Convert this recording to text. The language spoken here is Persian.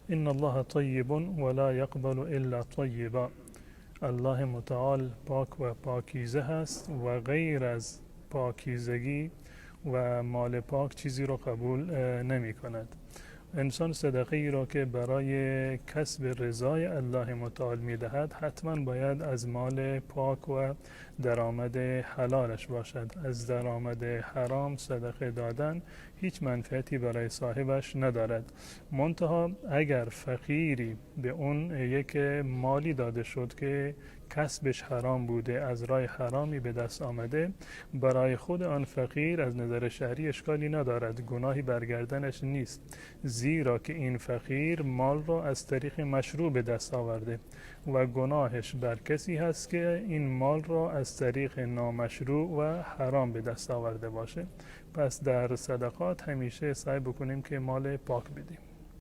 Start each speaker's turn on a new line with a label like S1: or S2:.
S1: ان الله طیب ولا یقبل الا طیبا. الله متعال پاک و پاکیزه هست و غیر از پاکیزگی و مال پاک چیزی رو قبول نمی کند. انسان صدقه ای را که برای کسب رضای الله متعال می دهد حتما باید از مال پاک و درآمد حلالش باشد. از درآمد حرام صدقه دادن هیچ منفعتی برای صاحبش ندارد. منتها اگر فقیری به اون یک مالی داده شد که کسبش حرام بوده، از راه حرامی به دست آمده، برای خود آن فقیر از نظر شرعی اشکالی ندارد، گناهی برگردنش نیست، زیرا که این فقیر مال را از طریق مشروع به دست آورده و گناهش بر کسی هست که این مال را از طریق نامشروع و حرام به دست آورده باشه. پس در صدقات همیشه سعی بکنیم که مال پاک بدیم.